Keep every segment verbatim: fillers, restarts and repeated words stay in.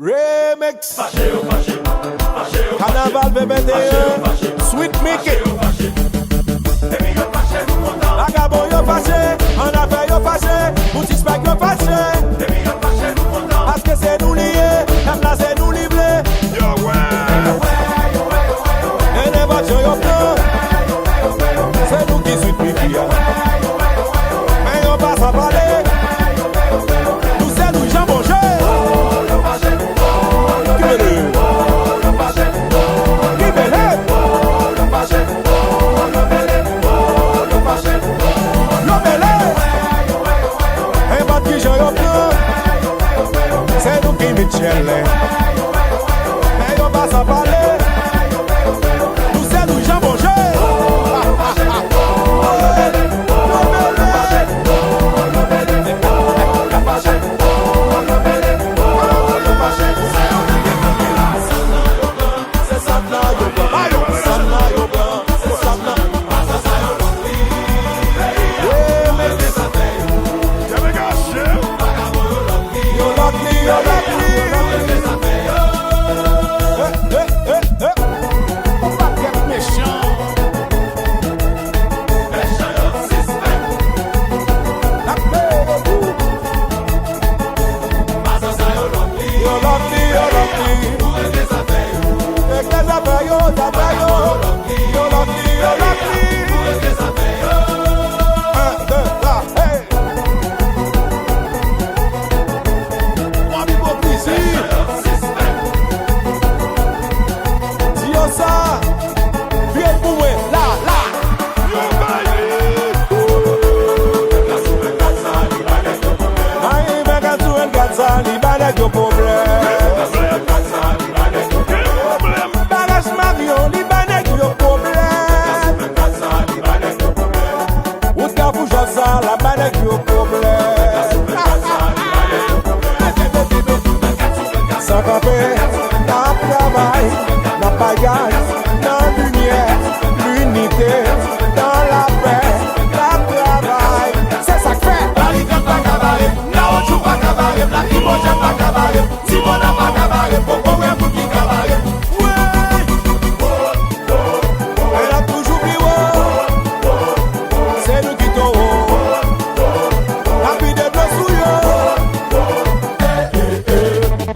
Remix. Kanaval de venteyen, Sweet Mickey. Vagabon yo fache, annafè yo fache, boutis bag yo fache. Paske se nou li ye, kat la se nou li vle. Yo wè. E nenpòt jan yo pran, se nou ki Sweet Mickey a. Men yo pa sa pale. Nou se nou Jan Bonje. Ki mele. Ki mele. Yo mele. Nenpòt ki jan yo pran, se nou ki Mitchell. Men yo pa sa pale. Nou se nou Jan Bonje. Yo lòk li, yo lòk li. Ou pa tèt mechan. Mechan yo sispann. N ap peye tou. Yo lòk li, yo lòk li. Regle zafè yo, zafè yo. Yo lòk li, yo lòk li. Un, deux, trois, hey. Twòp ipokrizi. Di yo sa. Kriye l pou mwen, la, la. Ay, vennkat sou vennkat sa, li ba nèg yo pwoblèm. Baraj Marion, li ba nèg yo pwoblèm. Wout Kafou Jòs sa, la ba nèg yo pwoblèm. San kanpe, n ap travay, n ap bay gaz, nan limyè, linite, nan lapè, n ap travay. Se sa k fè. Barikad pa ka bare m, kawotchou pa ka bare m, lakrimojèn pa ka bare m, tibona pa ka bare m, poko wè moun ki ka bare m. Wi! N ap toujou pi wo. Se nou ki towo. N ap vide dlo sou yo.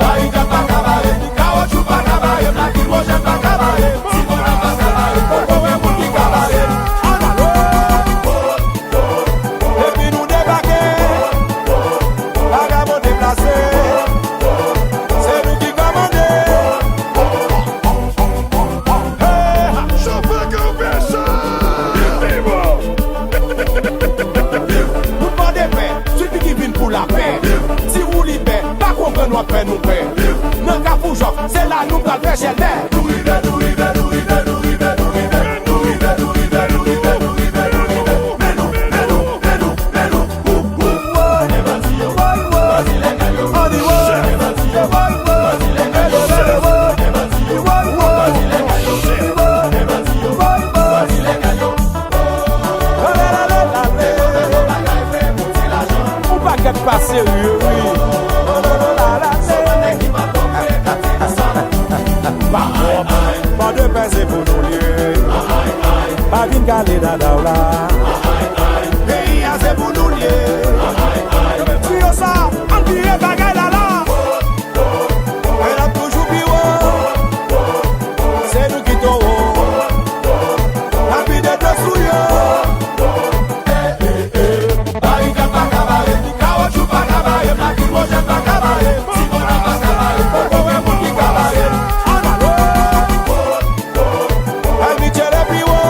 Barikad pa ka bare m, kawotchou pa ka bare m, lakrimojèn pa ka bare m, tibona pa ka bare m, poko wè moun ki ka bare m. Ann ale. Depi nou debake, vagabon deplase, se nou ki kòmande. Hey, chofè kanpe chay! Nou pa de pè, Sweet Mickey vin pou lapè. Ti Woulibè, pa konprann w ap fè nou pè. Nan Kafou Jòf, se la nou pral fè chèlbè. Nou rive, nou rive, nou rive, nou rive, nou rive. Men nou, men nou, men nou, men nou, men nou, ou, ou. Men bandi yo, bandi legal yo. Ann di wo. Men bandi yo, bandi legal yo. Men bandi yo, bandi legal yo. Men bandi yo, bandi legal yo. Ou pakèt pa serye, wi. Pa pwòp, pa de pè se pou nou l ye. Pa vin kale dada w la. Peyi a se pou nou l ye. Di yo sa, ann vire bagay la la. N ap toujou pi wo. Se nou ki towo. N ap vide dlo sou yo. Barikad pa ka bare m, kawotchou pa ka bare m, lakrimojèn pa ka bare m, tibona pa ka bare m, poko wè moun ki ka bare m. Ann ale. Èl Mitchell pi wo.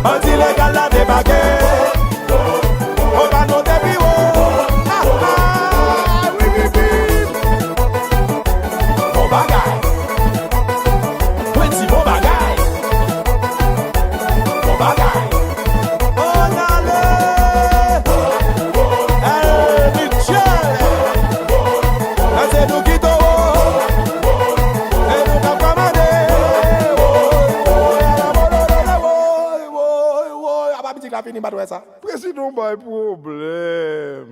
Bandi legal la debake. Konpa nou te pi wo. Ah, ah, wi, wi, wi. Bon bagay. Pwenti bon bagay. Bon bagay. Ann ale. Èl Mitchell. Sa se nou ki towo. Se nou k ap kòmande. Apa mizik la fini, m pa t wè sa. Prezidan bay pwoblèm.